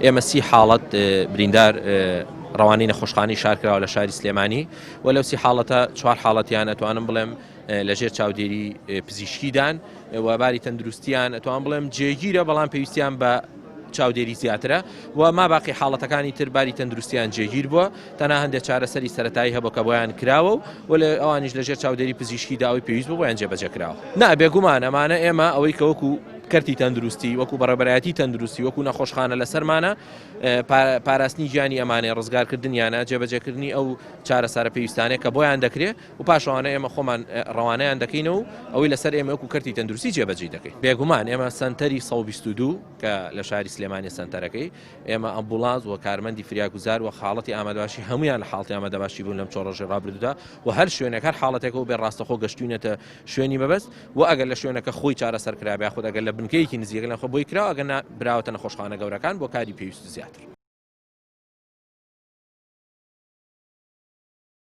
ئێمە سی حاڵەت بریندار ڕەوانەی نەخۆشخانەی شار کراوە لە شاری سلێمانی و لەو سی حاڵەتە چوار حاڵەتیان ئەتوانم بڵێم لەژێر چاودێری پزیشکیدان و باری تەندروستیان ئەتوان بڵێم جێگیرە بەڵام پێویستیان بە چاودێری زیاترە و ما باقی حاڵەتەکانی تر باری تەندروستیان جێگیر بووە تەنها هەندێک چارەسەری سەتایی هەبوو کە بۆیان کراوە و و لە ئەوانیش لەژێر چاودێری پزیشکی داوای پێویست بۆ بۆیان جێبەجێ کراوە نا بێگومان ئەمانە ئێمە ئەوەی کە وەکو کەرتی تەندروستی وەکو بەڕێبەرایەتی تەندروستی وەکو نەخۆشخانە لەسەرمانە پاراستنی گیانی ئەمانەیە ڕزگارکردنیانە جێبەجێکردنی ئەو چارەسەرە پێویستانەیە کە بۆیان دەکرێت و پاشەوانە ئێمە خۆمان ڕەوانەیان دەکەینەوە و ئەوەی لەسەر ئێمە وەکو کەرتی تەندروستی جێبەجێی دەکەین. بێگومان ئێمە سەنتەری 122 کە لە شاری سلێمانی سەنتەرەکەی ئێمە ئەمبوڵانس و کارمەندی فریاگوزار و حاڵەتی ئامادەباشی هەمویان لە حاڵەتی ئامادەباشی بوون لەم چۆن ڕۆژی ڕابردوودا و هەر شوێنێک هەر حاڵەتێکەوە بێ ڕاستەخۆ گەشتوینەتە شوێنی مەبەست و ئەگەر لە شوێنەکە خۆی چارەسەر کرابێ یاخود ئەگەر لە بنکەیەکی نزیک لە خۆ بۆی کراوە ئەگەر نا براوەتە نەخۆشخانە گەورەکان بۆ کاری پێویست زیاتر.